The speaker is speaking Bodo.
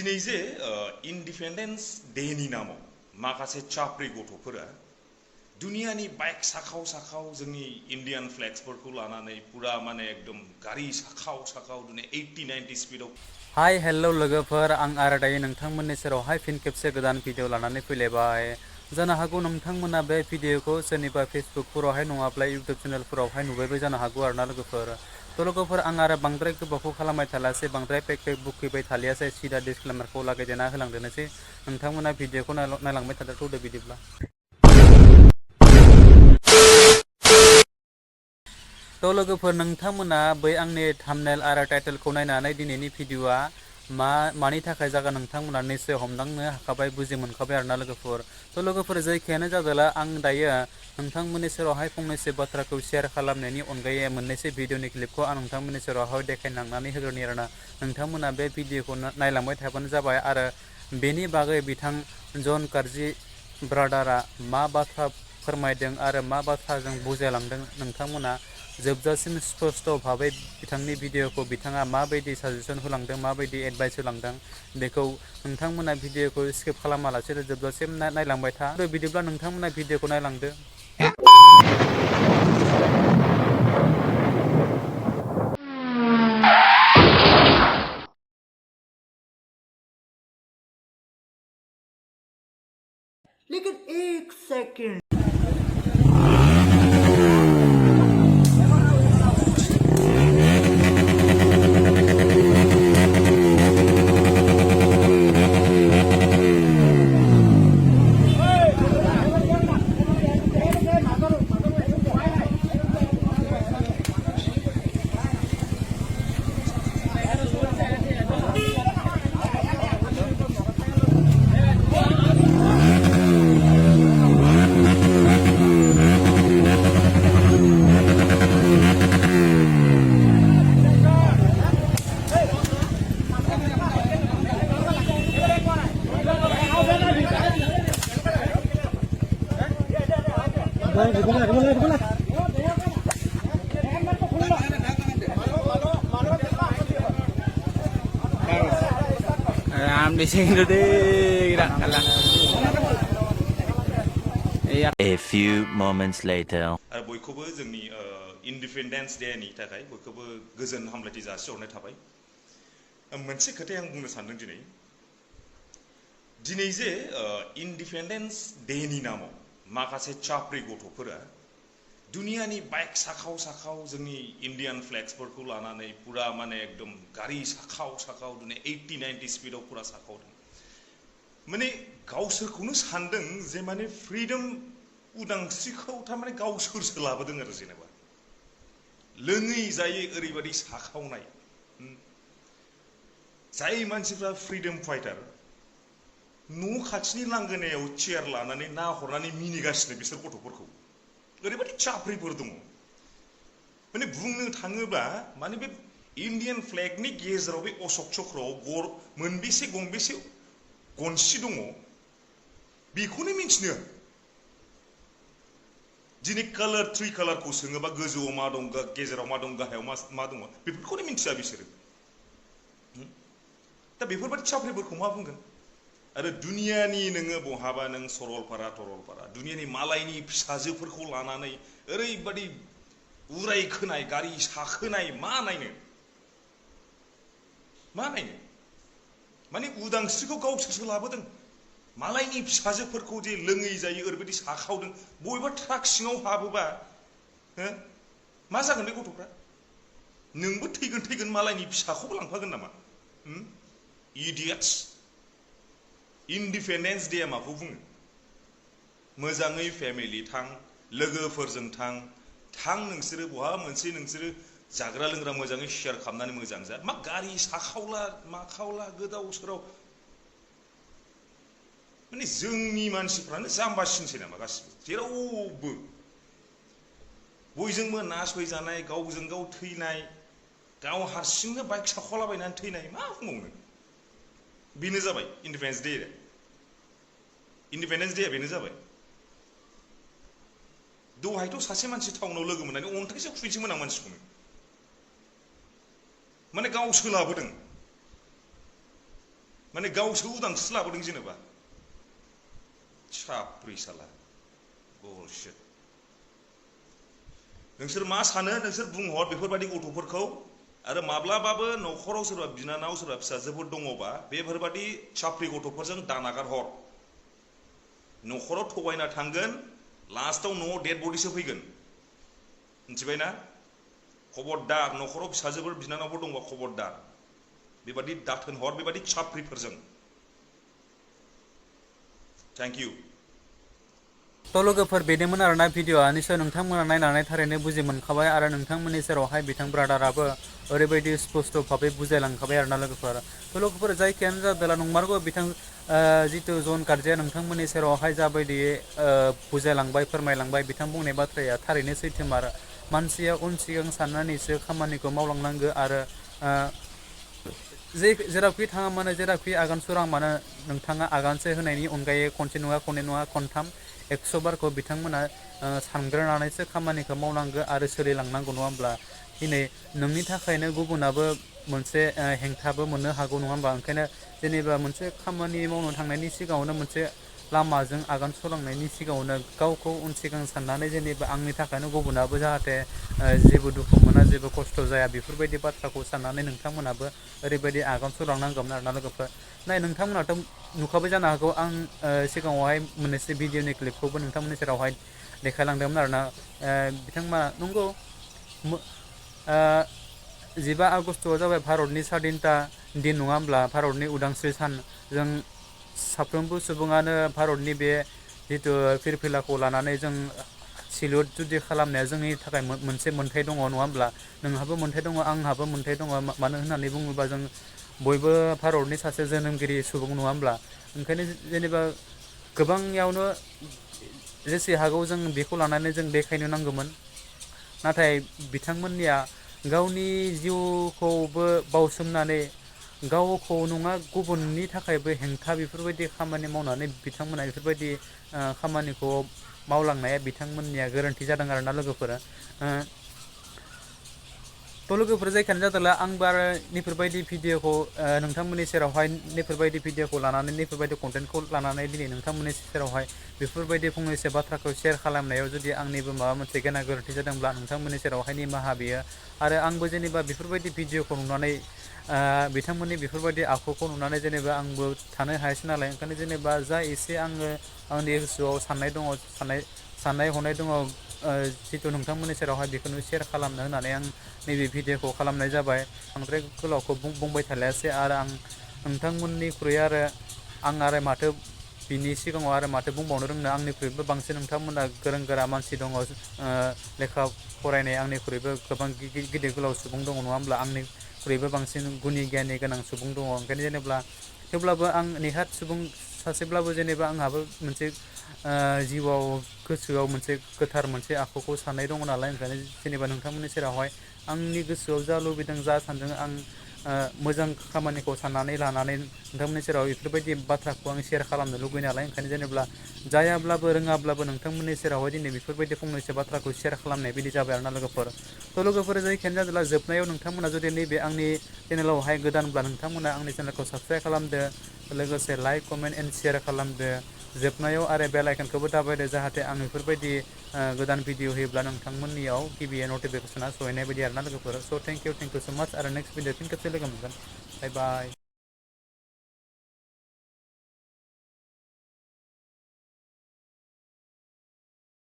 दिनै जे इन्डिपेन्डेन्स डेनि नामाव माखासे चाप्रि गथ'फोरा दुनियानि बाइक साखाव साखाव जोंनि इन्डियान फ्लेग्सफोरखौ लानानै पुरा माने एकदम गारि साखाव साखाव दिनै 80-90 स्पिडआव हाय हेलो लोगोफोर आं आरो दायो नोंथांमोननि सेरावहाय फिन खेबसे गोदान भिडिअ लानानै फैलायबाय जानो हागौ नोंथांमोना बे भिडिअखौ सोरनिबा फेसबुकफोरावहाय नङाब्ला इउट्युब चेनेलफोरावहाय नुबायबो जानो हागौ आरोना लोगोफोर लोगोफोर आं आरो बांद्राय गोबावखौ खालामबाय थालासै बांद्राय पेक बुखैबाय थालियासै सिदा डिसक्लेमारखौ लागायदेना होलांदेनोसै नोंथांमोना भिडिअखौ नायलांबाय थादो बिदिब्ला लोगोफोर नोंथांमोना बै आंनि थाम्बनेल आरो टाइटेलखौ नायनानै दिनैनि भिडिअआ मानि थाखाय जागोन नोंथांमोना निश्चय हमदांनो हाखाबाय बुजि मोनखाबाय आरोना लोगोफोर लोगोफोर जायखियानो जादोला आं दायो नोंथांमोननि सेरावहाय फंनैसो बाथ्राखौ शेयार खालामनायनि अनगायै मोननैसो भिडिअनि क्लिपखौ आं नोंथांमोननि सेरावहाय देखायलांनानै होग्रोनि आरोना नोंथांमोना बे भिडिअखौ नायलांबाय थाबानो जाबाय आरो बेनि बागै बिथां जन ब्रादारा मा बाथ्रा फोरमायदों आरो मा बाथ्राजों बुजायलांदों नोंथांमोना जोबजासिम स्पष्ट भाबै बिथांनि भिडिअखौ बिथाङा माबायदि साजेसन होलांदों माबायदि एडभाइस होलांदों बेखौ नोंथांमोना भिडिअखौ स्किप खालामालासेनो जोबजासिम नायलांबाय था बिदिब्ला नोंथांमोना भिडिअखौ नायलांदो लेकिन एक second A few moments later. आरो बयखौबो जोंनि इन्डिपेन्डेन्स डेनि थाखाय बयखौबो गोजोन हामलायथि जासिहरनाय थाबाय मोनसे खोथाया आं बुंनो सानदों दिनै जे इन्डिपेन्डेन्स डेनि नामाव माखासे चाप्रि गथ'फोरा दुनियानि बाइक साखाव साखाव जोंनि इन्डियान फ्लेग्सफोरखौ लानानै पुरा माने एकदम गारि साखाव साखाव दिनै 80-90 स्पिडआव पुरा साखावदों माने गावसोरखौनो सानदों जे माने फ्रिडम उदांस्रिखौ थारमाने गावसोरसो लाबोदों आरो जेनेबा लोङै जायै ओरैबायदि साखावनाय जाय मानसिफ्रा फ्रिडम फाइटार न' खाथिनि लांगोनायाव चेयार लानानै नाहरनानै मिनिगासिनो बिसोर गथ'फोरखौ ओरैबायदि चाप्रिफोर दङ माने बुंनो थाङोब्ला माने बे इन्डियान फ्लेगनि गेजेराव बे अशक चक्रआव मोनबेसे गंबेसे गनसि दङ बेखौनो मिन्थिनो दिनै थ्रि कालारखौ सोङोबा गोजौआव मा दं गेजेराव मा दं गाहायाव मा दङ बेफोरखौनो मिन्थिया बिसोरो दा बेफोरबायदि चाप्रिफोरखौ मा बुंगोन आरो दुनियानि नोङो बहाबा नों सरलपारा दुनियानि मालायनि फिसाजोफोरखौ लानानै ओरैबायदि उराय खोनाय गारि साखोनाय मा नायनो माने उदांस्रिखौ गावसोरसो लाबोदों मालायनि फिसाजोफोरखौ जे लोङै जायो ओरैबायदि साखावदों बबेबा ट्राक सिङाव हाबोबा मा जागोन बे गथ'फ्रा नोंबो थैगोन मालायनि फिसाखौबो लांफागोन नामा इडियट्स इन्डिपेन्डेन्स डेआ माखौ बुङो मोजाङै फेमिलि थां लोगोफोरजों थां नोंसोरो बहा मोनसे नोंसोरो जाग्रा लोंग्रा मोजाङै शेयार खालामनानै मोजां जा मा गारि साखावला माखावला गोदाव सोराव माने जोंनि मानसिफ्रानो जाम्बासिनसै नामा गासिबो जेरावबो बयजोंबो नासयजानाय गावजों गाव थैनाय गाव हारसिंनो बाइक साखावलाबायनानै थैनाय मा बुंबावनो बेनो जाबाय इन्डिपेन्डेन्स डेआ बेनो जाबाय दहायथ' सासे मानसि टाउनाव लोगो मोननानै अन्थाइसो खुबैसोमोन आं मानसिखौनो माने गाव सोलाबोदों माने गावसो उदांस्रि लाबोदों जेनेबा साब्रै साला बुलशिट नोंसोर मा सानो नोंसोर बुंहर बेफोरबायदि गथ'फोरखौ आरो माब्लाबाबो न'खराव सोरबा बिनानाव सोरबा फिसाजोफोर दङबा बेफोरबायदि साफ्रि गथ'फोरजों दानागार हर न'खराव थगायना थांगोन लास्टाव न'आव डेड बडिसो फैगोन मिथिबायना खबरदार न'खराव फिसाजोफोर बिनानावफोर दंबा खबरदार बेबादि दाथोन हर बेबादि साफ्रिफोरजों थेंक इउ थ' लोगोफोर बेनोमोन आरोना भिडिअ'आ निसय नोंथांमोना नायनानै थारैनो बुजि मोनखाबाय आरो नोंथांमोननि सेरावहाय बिथां ब्रादाराबो ओरैबायदि स्पस्ट भाबै बुजायलांखाबाय आरोना लोगोफोर थ' लोगोफोर जायखियानो जादोला नंमारगौ बिथां जितु जन गार्जाया नोंथांमोननि सेरावहाय जाबायदि बुजायलांबाय फोरमायलांबाय बिथां बुंनाय बाथ्राया थारैनो सैथोमार मानसिया उन सिगां साननानैसो खामानिखौ मावलांनांगौ आरो जेरावखि थाङा मानो जेरावखि आगान सुरां मानो नोंथाङा आगानसे होनायनि अनगायै खनसे नङा खननै नङा खनथाम 100 बारखौ बिथांमोना सानग्रोनानैसो खामानिखौ मावनांगौ आरो सोलिलांनांगौ नङा होमब्ला दिनै नोंनि थाखायनो गुबुनाबो मोनसे हेंथाबो मोननो हागौ नङा होमबा ओंखायनो जेनेबा मोनसे खामानि मावनो थांनायनि सिगाङावनो मोनसे लामाजों आगान सुरलांनायनि सिगाङावनो गावखौ उन सिगां साननानै जेनेबा आंनि थाखायनो गुबुनाबो जाहाथे जेबो दुखु मोना जेबो खस्थ' जाया बेफोरबायदि बाथ्राखौ साननानै नोंथांमोनाबो ओरैबायदि आगान सुरलांनांगौमोन आरोना लोगोफोर नाय नोंथांमोनाथ' नुखाबाय जानो हागौ आं सिगाङावहाय मोननैसो भिडिअनि क्लिपखौबो नोंथांमोननि सेरावहाय देखायलांदोंमोन आरोना बिथांमोना नंगौ 15 आगस्ट'आ जाबाय भारतनि स्वाधीनता दिन नङा होमब्ला भारतनि उदांस्रि सान जों साफ्रोमबो सुबुङानो भारतनि बे जितु फिरफिलाखौ लानानै जों सिल्युट जुदि खालामनाया जोंनि थाखाय मोनसे मोन्थाय दङ नङा होमब्ला नोंहाबो मोन्थाय दङ आंहाबो मोन्थाय दङ मानो होननानै बुङोबा जों बयबो भारतनि सासे जोनोमगिरि सुबुं नङा होमब्ला ओंखायनो जेनेबा गोबांयावनो जेसे हागौ जों बेखौ लानानै जों देखायनो नांगौमोन नाथाय बिथांमोननिया गावनि जिउखौबो बावसोमनानै गावखौ नङा गुबुननि थाखायबो हेंथा बेफोरबायदि खामानि मावनानै बिथांमोना बेफोरबायदि खामानिखौ मावलांनाया बिथांमोननिया गोरोन्थि जादों आरोना लोगोफोरा थ' लोगोफोर जायखियानो जादोंला आंबो आरो नैफोरबायदि भिडिअखौ नोंथांमोननि सेरावहाय नैफोरबायदि भिडिअखौ लानानै नैफोरबायदि कन्टेन्टखौ लानानै दिनै नोंथांमोननि सेरावहाय बेफोरबायदि फंनैसो बाथ्राखौ शेयार खालामनायाव जुदि आंनिबो माबा मोनसे गेना गोरोन्थि जादोंब्ला नोंथांमोननि सेरावहाय निमाहा बियो आरो आंबो जेनेबा बेफोरबायदि भिडिअखौ नुनानै बिथांमोननि बेफोरबायदि आखुखौ नुनानै जेनेबा आंबो थानो हायासै नालाय ओंखायनो जेनेबा जा एसे आङो आंनि गोसोआव साननाय दङ साननाय हनाय दङ जितु नोंथांमोननि सेरावहाय बेखौनो शेयार खालामनो होननानै आं नैबे भिडिअखौ खालामनाय जाबाय बांद्राय गोलावखौ बुंबाय थालायासै आरो आं नोंथांमोननिख्रुइ आरो माथो बिनि सिगाङाव आरो माथो बुंबावनो रोंनो आंनिख्रुइबो बांसिन नोंथांमोना गोरों गोरा मानसि दङ लेखा फरायनाय आंनिख्रुइबो गोबां गिदिर गोलाव सुबुं दङ नङा होमब्ला आंनिख्रुइबो बांसिन गुनि गियानि गोनां सुबुं दङ ओंखायनो जेनेबा थेवब्लाबो आं नेहाथ सुबुं सासेब्लाबो जेनेबा आंहाबो मोनसे जिउआव गोसोआव मोनसे गोथार मोनसे आखुखौ साननाय दङ नालाय ओंखायनो जेनेबा नोंथांमोननि सेरावहाय आंनि गोसोआव जा लुबैदों जा सानदों आं मोजां खामानिखौ साननानै लानानै नोंथांमोननि सेराव बेफोरबायदि बाथ्राखौ आं शेयार खालामनो लुबैयो नालाय ओंखायनो जेनेबा जायाब्लाबो रोङाब्लाबो नोंथांमोननि सेरावहाय दिनै बेफोरबायदि फंनैसो बाथ्राखौ शेयार खालामनाय बायदि जाबाय आरोना लोगोफोर थ' लोगोफोर जायखियानो जादोंला जोबनायाव नोंथांमोना जुदि नैबे आंनि चेनेलावहाय गोदानब्ला नोंथांमोना आंनि चेनेलखौ साबसक्राइब खालामदो लोगोसे लाइक कमेन्ट एन्ड शेयार खालामदो जोबनायाव आरो बेल आइकनखौबो दाबायदो जाहाथे आं बेफोरबायदि गोदान भिडिअ होयोब्ला नोंथांमोननियाव गिबियै नटिफिकेसना सहैनाय बायदि आरोना लोगोफोर स' थेंक इउ सो माच आरो नेक्स्ट भिडिअ फिन खेबसे लोगो मोनगोन बाय बाय